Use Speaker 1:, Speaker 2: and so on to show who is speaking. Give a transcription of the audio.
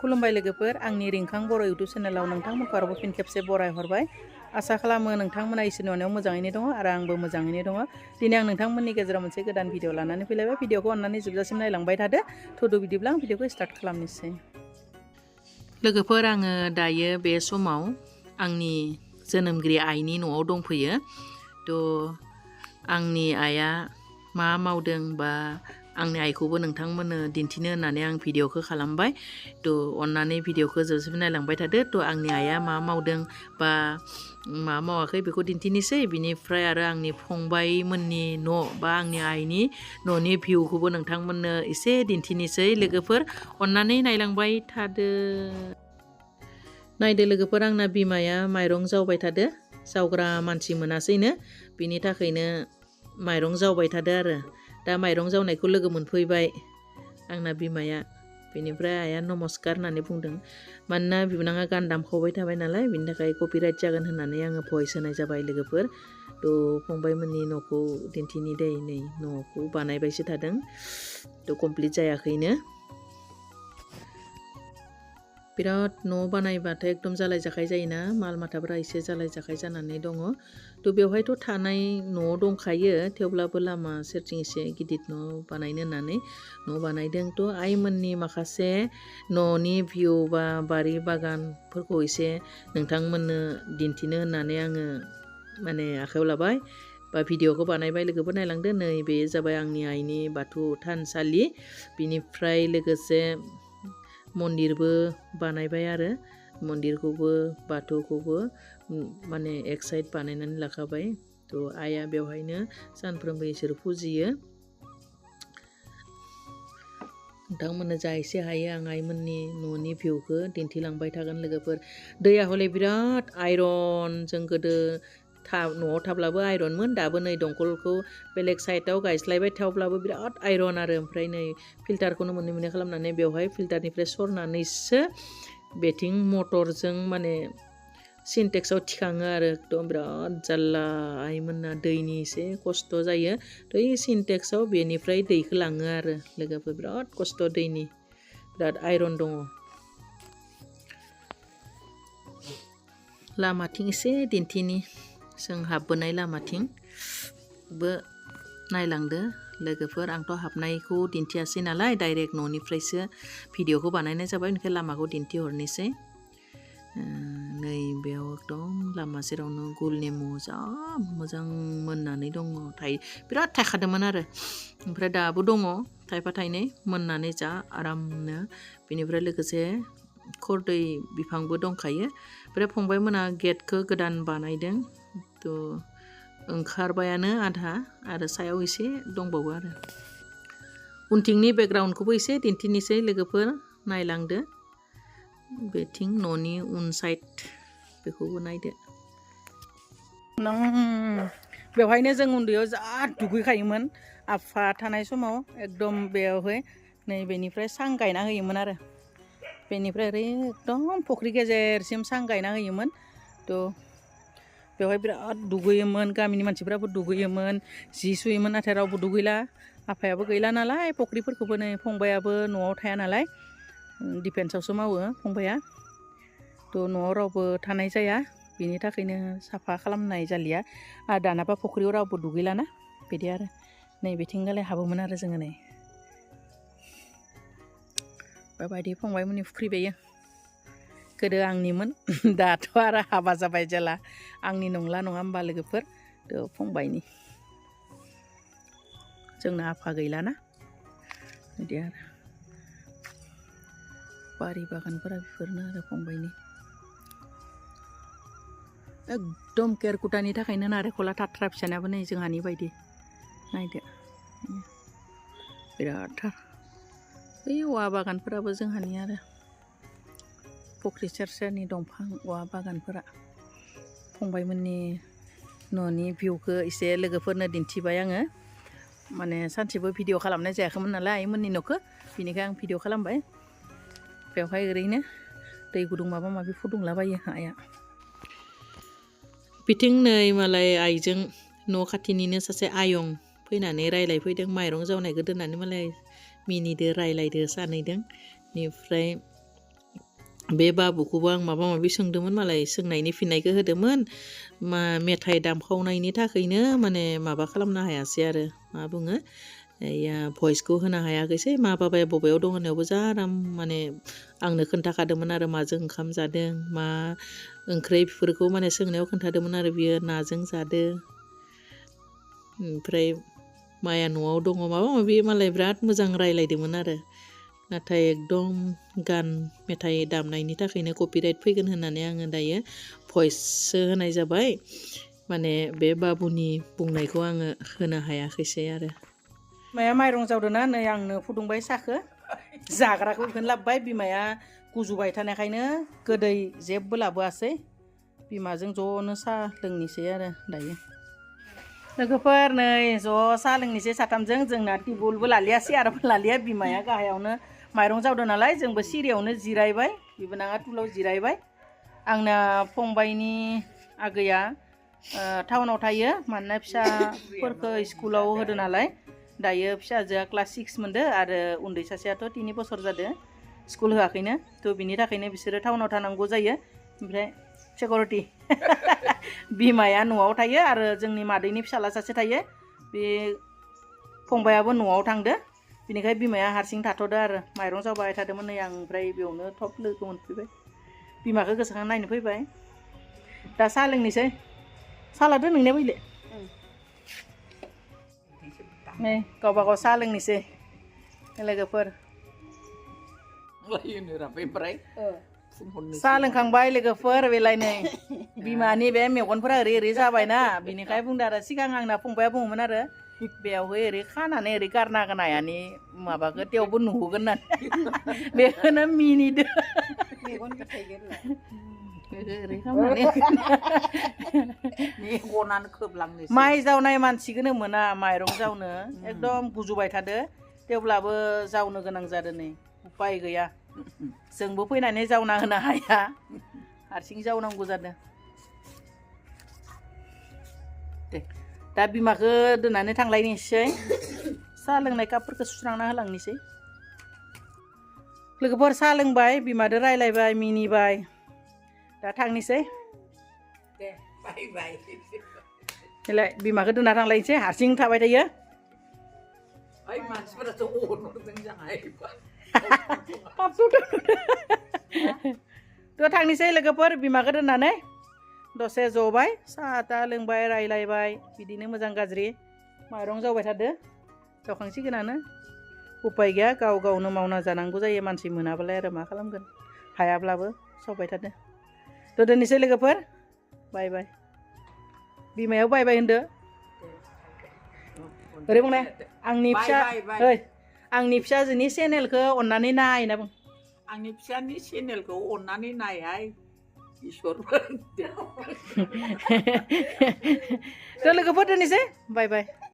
Speaker 1: खुलुमबाय लोगोफोर आंनि रिंखां बर' इउटुब चेनेलाव नोंथांमोनखौ आरोबाव फिन खेबसे बरायहरबाय आसा खालामो नोंथांमोना इसोरनि अननायाव मोजाङैनो दङ आरो आंबो मोजाङैनो दङ दिनै आं नोंथांमोननि गेजेराव मोनसे गोदान भिडिअ लानानै फैलायबाय भिडिअखौ अननानै जोबजासिम नायलांबाय थादो थुदु बिदिब्ला आं भिडिअखौ स्टार्ट खालामनोसै लोगोफोर आङो दायो बे समाव आंनि जोनोमगिरि आइनि न'आव दंफैयो आंनि आइया मा मावदों बा आंनि आइखौबो नोंथांमोननो दिन्थिनो होननानै आं भिडिअखौ खालामबाय अननानै भिडिअखौ जोबसिम नायलांबाय थादो आंनि आइया मा मावदों बा मा मावाखै बेखौ दिन्थिनोसै बिनिफ्राय आरो आंनि फंबायमोननि न' बा आंनि आइनि न'नि भिउखौबो नोंथांमोननो एसे दिन्थिनोसै लोगोफोर अननानै नायलांबाय थादो नायदो लोगोफोर आंना बिमाया माइरं जावबाय थादो जावग्रा मानसि मोनासैनो बिनि थाखायनो माइरं जावबाय थादो आरो दा माइरं जावनायखौ लोगो मोनफैबाय आंना बिमाया बेनिफ्राय आइया नमस्कार होननानै बुंदों मानोना बिबोनाङा गान दामखावबाय थाबाय नालाय बिनि थाखाय कपिराइट जागोन होननानै आङो भइस होनाय जाबाय लोगोफोर फंबायमोननि न'खौ दिन्थिनि दै नै न'खौ बानायबायसो थादों कमप्लिट जायाखैनो बिराद न' बानायबाथाय एकदम जालाय जाखाय जायोना माल माथाफोरा एसे जालाय जाखाय जानानै दङ बेवहायथ' थानाय न'आव दंखायो थेवब्लाबो लामा सेरथिं एसे गिदिर न' बानायनो होननानै न' बानायदों आइमोननि माखासे न'नि भिउ बा बारि बागानफोरखौ एसे नोंथांमोननो दिन्थिनो होननानै आङो माने आखायाव लाबाय बा भिडिअखौ बानायबाय लोगोफोर नायलांदो नै बे जाबाय आंनि आइनि बाथौ थानसालि बिनिफ्राय लोगोसे मन्दिरबो बानायबाय आरो मन्दिरखौबो बाथौखौबो माने एक साइड बानायनानै लाखाबाय आइया बेवहायनो सानफ्रोमबो इसोर फुजियो नोंथांमोननो जा एसे हायो आं आइमोननि न'नि भिउखौ दिन्थिलांबाय थागोन लोगोफोर दैया हले बिराद आइरन जों गोदो न'आव थाब्लाबो आइरनमोन दाबो नै दंखलखौ बेलेग साइडआव गायस्लायबाय थेवब्लाबो बिराद आइरन आरो ओमफ्राय नै फिल्टारखौनो मोननै मोननै खालामनानै बेवहाय फिल्टारनिफ्राय सरनानैसो बेथिं मटरजों माने सिनटेक्सआव थिखाङो आरो एकदम बिराद जारला आइमोनना दैनि एसे खस्थ' जायो सिनटेक्सआव बेनिफ्राय दैखौ लाङो आरो लोगोफोर बिराद खस्थ' दैनि बिराद आइरन दङ लामाथिं एसे दिन्थिनि जों हाबबोनाय लामाथिंबो नायलांदो लोगोफोर आंथ' हाबनायखौ दिन्थियासै नालाय डाइरेक्ट न'निफ्रायसो भिडिअखौ बानायनाय जाबाय बेनिखायनो लामाखौ दिन्थिहरनोसै नै बेयाव एकदम लामा सेरावनो गुल नेमु जा मोजां मोननानै दङ बिराद थायखादोंमोन आरो ओमफ्राय दाबो दङ थायफा थायनै मोननानै जा आरामनो बेनिफ्राय लोगोसे खोरदै बिफांबो दंखायो ओमफ्राय फंबायमोना गेटखौ गोदान बानायदों ओंखारबायानो आधा आरो सायाव एसे दंबावो आरो उनथिंनि बेकग्राउन्डखौबो एसे दिन्थिनोसै लोगोफोर नायलांदो बेथिं न'नि उन साइड बेखौबो नायदो बेवहायनो जों उन्दैयाव जा दुगैखायोमोन आफा थानाय समाव एकदम बेवहाय नै बेनिफ्राय सां गायना होयोमोन आरो बेनिफ्राय ओरै एकदम फुख्रि गेजेरसिम सां गायना होयोमोन बेवहाय बिराद दुगैयोमोन गामिनि मानसिफ्राबो दुगैयोमोन जि सुयोमोन नाथाय रावबो दुगैला आफायाबो गैला नालाय फुख्रिफोरखौबो नै फंबायाबो न'आव थाया नालाय डिफेन्सआवसो मावो फंबाया न'आव रावबो थानाय जाया बिनि थाखायनो साफा खालामनाय जालिया आरो दानाबा फुख्रियाव रावबो दुगैलाना बिदि आरो नै बिथिंगालाय हाबोमोन आरो जोङो नै बेबायदि फंबायमोननि फुख्रि बेयो गोदो आंनिमोन दाथ' आरो हाबा जाबाय जेला आंनि नंला नङा होमबा लोगोफोर फंबायनि जोंना आफा गैलाना बिदि आरो बारि बागानफोरा बेफोरनो आरो फंबायनि एकदम केरकुटानि थाखायनो नारेंखला थाथ्रा फिसानाबो नै जोंहानि बायदि नायदो बिरादथार औवा बागानफोराबो जोंहानि आरो फुख्रि सेर सेरनि दंफां औवा बागानफोरा फंबायमोननि न'नि भिउखौ एसे लोगोफोरनो दिन्थिबाय आङो माने सानसेबो भिडिअ खालामनाय जायाखैमोन नालाय आइमोननि न'खौ बिनिखाय आं भिडिअ खालामबाय बेवहाय ओरैनो दै गुदुं माबा माबि फुदुंलाबायो आइया बिथिं नै मालाय आइजों न' खाथिनिनो सासे आयं फैनानै रायलायफैदों माइरं जावनायखौ दोननानै मालाय मिनिदो रायलायदो सानैदों बेनिफ्राय बे बाबुखौबो आं माबा माबि सोंदोंमोन मालाय सोंनायनि फिननायखौ होदोंमोन मेथाइ दामखावनायनि थाखायनो माने माबा खालामनो हायासै आरो मा बुङो भइसखौ होनो हायाखैसै मा बाबाया बबेयाव दं होननायावबो जा आराम माने आंनो खोन्थाखादोंमोन आरो माजों ओंखाम जादों मा ओंख्रि बेफोरखौ माने सोंनायाव खोन्थादोंमोन आरो बियो नाजों जादो ओमफ्राय माया न'आव दङ माबा माबि मालाय बिराद मोजां रायलायदोंमोन आरो नाथाय एकदम गान मेथाइ दामनायनि थाखायनो कपिराइट फैगोन होननानै आङो दायो भइससो होनाय जाबाय माने बे बाबुनि बुंनायखौ आङो होनो हायाखैसै आरो बिमाया माइरं जावदोना नै आंनो फुदुंबाय साखो जाग्राखौ बेखौनो लाबोबाय बिमाया गुजुबाय थानायखायनो गोदै जेबो लाबोआसै बिमाजों ज'नो साहा लोंनोसै आरो दायो लोगोफोर नै ज' साहा लोंनोसै साथामजों जोंना टेबोलबो लालिया सियारबो लालिया बिमाया गाहायावनो माइरं जावदों नालाय जोंबो सिरियावनो जिरायबाय बिबोनाङा टुलाव जिरायबाय आंना फंबायनि आगैया टाउनाव थायो मानोना फिसाफोरखौ स्कुलाव होदो नालाय दायो फिसाजोआ क्लास 6 मोनदो आरो उन्दै सासेयाथ' 3 बोसोर जादो स्कुल होआखैनो थ' बिनि थाखायनो बिसोरो टाउनाव थानांगौ जायो ओमफ्राय सिकिउरिटि बिमाया न'आव थायो आरो जोंनि मादैनि फिसाला सासे थायो बे फंबायाबो न'आव थांदो बिनिखाय बिमाया हारसिं थाथ'दो आरो माइरं जावबाय थादोंमोन नै आं ओमफ्राय बेयावनो थब लोगो मोनफैबाय बिमाखौ गोसोखां नायनो फैबाय दा साहा लोंनोसै साहा लादो नोंनिया बैले नै गावबा गाव साहा लोंनोसै लोगोफोर साहा लोंखांबाय लोगोफोर बेलाय नै बिमानि बे मेगनफोरा ओरै ओरै जाबायना बिनिखाय बुंदों आरो सिगां आंना फंबाया बुङोमोन आरो बेयावहाय ओरै खानानै ओरै गारना होगोन आयानि माबाखौ थेवबो नुहोगोन होननानै बेखौनो मिनिदो ओरै खालामनानै माइ जावनाय मानसिखौनो मोना माइरं जावनो एकदम गुजुबाय थादो थेवब्लाबो जावनो गोनां जादों नै उपाय गैया जोंबो फैनानै जावना होनो हाया हारसिं जावनांगौ जादों दे दा बिमाखौ दोननानै थांलायनोसै साहा लोंनाय कापफोरखौ सुस्रांना होलांनोसै लोगोफोर साहा लोंबाय बिमादो रायलायबाय मिनिबाय दा थांनोसै दे बाय बाय देलाय बिमाखौ दोनना थांलायनोसै हारसिं थाबाय थायो मानसिफोराथ' थ' थांनोसै लोगोफोर बिमाखौ दोननानै दसे जबाय साहा ता लोंबाय रायलायबाय बिदिनो मोजां गाज्रि माइरं जावबाय थादो जावखांसिगोनानो उपाय गैया गाव गावनो मावना जानांगौ जायो मानसि मोनाबालाय आरो मा खालामगोन हायाब्लाबो सावबाय थादो थ' दोननोसै लोगोफोर बाय बाय बिमायाव बाय बाय होनदो ओरै बुंनाय आंनि फिसा ओइ आंनि फिसाजोनि चेनेलखौ अननानै नाय होनना बुं आंनि फिसानि चेनेलखौ अननानै नायहाय इसोरफोर थ' लोगोफोर दोननोसै बाय बाय